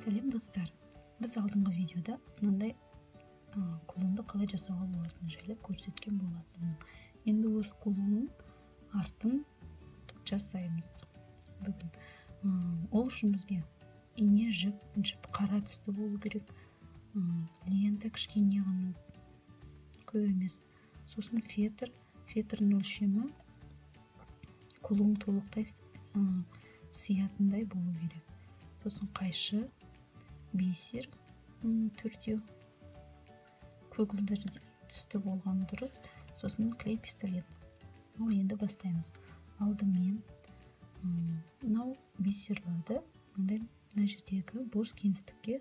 Сәлем достар. Біз алдыңғы видеода мынандай кулонды қалай жасауға болатыны жайлы көрсеткен болатынмын. Енді осы кулонның артын жасаймыз бүгін. Ол үшін бізге ине, жіп қара түсті болу керек, лента кішкене ғана, көп емес. Сосын фетр, фетрдің өлшемі кулон толықтай сиятындай болу керек. Сосын қайшы, бисер төртеу, көгілдір түсті болған дұрыс. Сосын клей пистолет. Ал енді бастаймыз. Алдымен мынау бисерлерді мындай мына жердегі бос кеңістікке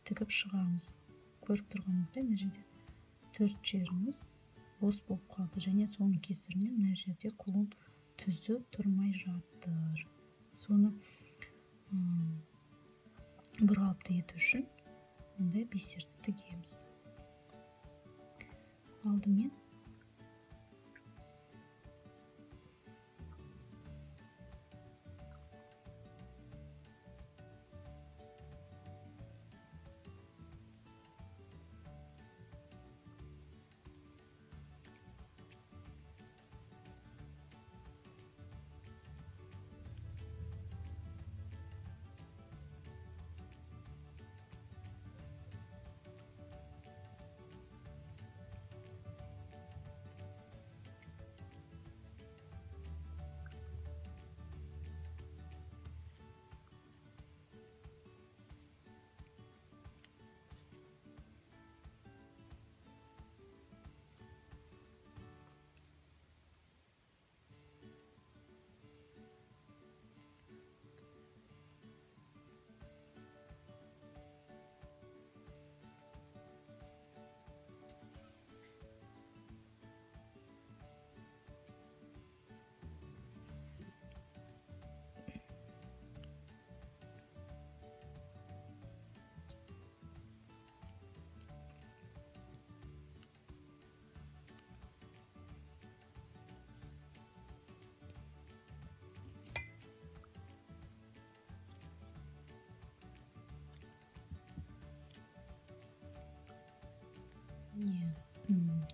тігіп шығамыз. Көріп тұрғаныңыздай мына жерде төрт жеріміз бос болып қалды және соның кесірінен мына жерде кулон түзу тұрмай жатыр. Соны бір қалыпты ету үшін мындай бисерді тігеміз. Алдымен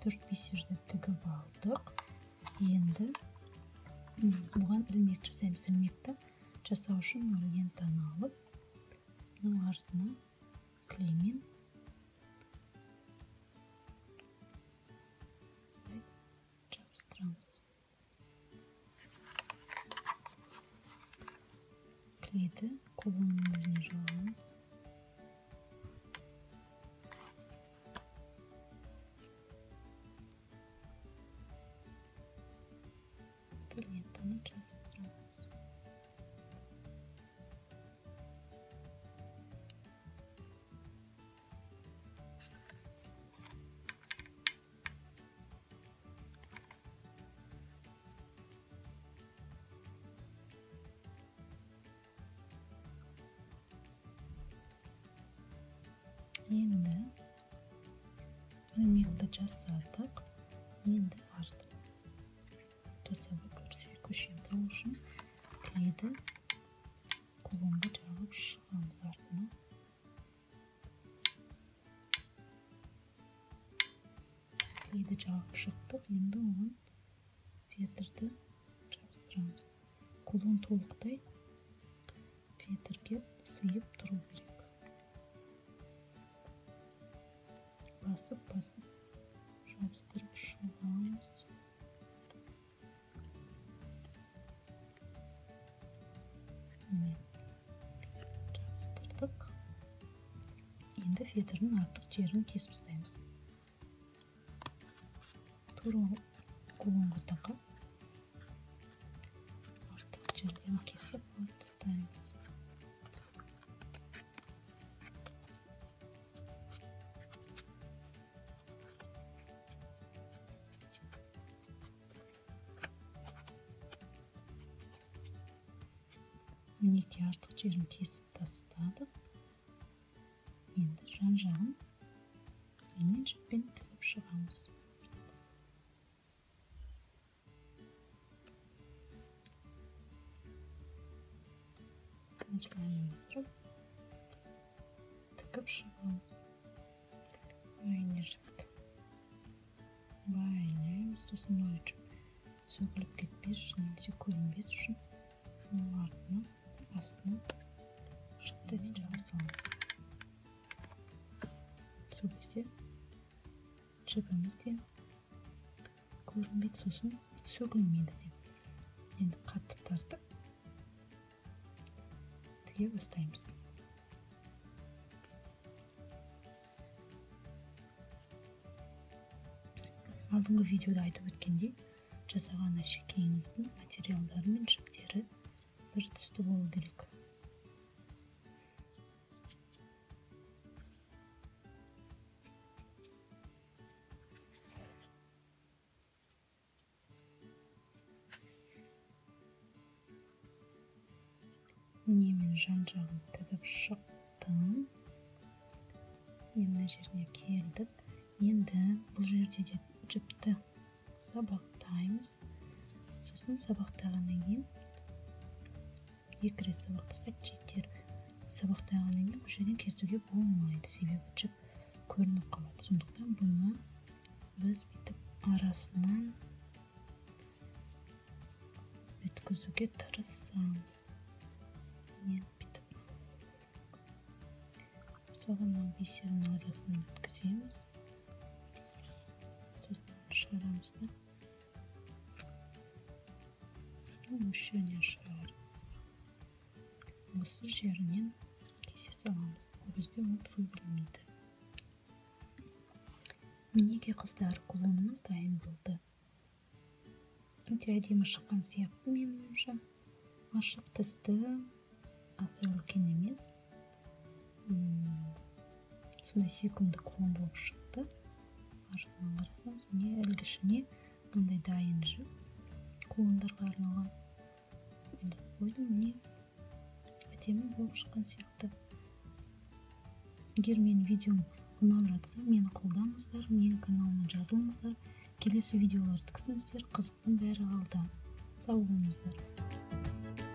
төрт бисерді тігіп алдық. Енді бұған ілмек жасаймыз. Ілмекті жасау үшін лентаны алып, мынау артына клеймен жабыстырамыз. Клейді кулонның өзіне жағамыз. Лентаны жабыстырамыз. Енді ілмекті жасадық. Енді артын жасауға көшеміз. Ол үшін клейді кулонға жағып шығамыз артына. Клейді жағып шықтық. Енді оған фетрді жабыстырамыз. Кулон толықтай фетрге сыйып тұру керек. Басып-басып жабыстырып шығамыз. Жабыстырдық. Енді фетрдің артық жерін кесіп тастаймыз. Тура кулонға тақап, артық жерлерін кесіп алып тастаймыз. Мінекей артық жерін кесіп тастадық. Енді жан-жағын ине жіппен тігіп шығамыз. Тігіп шығамыз. Міне жіпті байлаймыз. Сосын мына жіп сөгіліп кетпес үшін немесе көрінбес үшін мұның артына, астына жіпті жаға саламыз. Сол кезде жібіміз де көрінбейді, сосын сөгілмейді де. Енді қатты тартып тіге бастаймыз. Алдыңғы видеода айтып өткендей, жасаған әшекейіңіздің материалдары мен жіптері бір түсті болу керек. Міне мен жан-жағын тігіп шықтым. Мына жеріне келдік. Енді бұл жерде де жіпті сабақтаймыз. Сосын сабақтағаннан кейін екі рет сабақтасақ жетер. Сабақтағаннан кейін бұл жерден кесуге болмайды, себебі жіп көрініп қалады. Сондықтан бұны біз бүйтіп арасынан өткізуге тырысамыз. Міне бүйтіп. Мысалға, мына бисердің арасынан өткіземіз. Сосын шығарамыз да. Осы жерінен шығарып, осы жерінен кесе саламыз. Ол кезде ол сөгілмейді. Мінекей қыздар, кулонымыз дайын болды. Өте әдемі шыққан сияқты менің ойымша. Ашық түсті, аса үлкен емес. Сондай сүйкімді кулон болып шықты. Артынан қарасаңыз, міне ілгішіне мындай дайын жіп кулондарға арналған іліп қойдым. Міне әдемі болып шыққан сияқты. Егер менің видеом ұнап жатса, мені қолдаңыздар, менің каналыма жазылыңыздар. Келесі видеоларды күтіңіздер, қызықтың бәрі алда. Сау болыңыздар.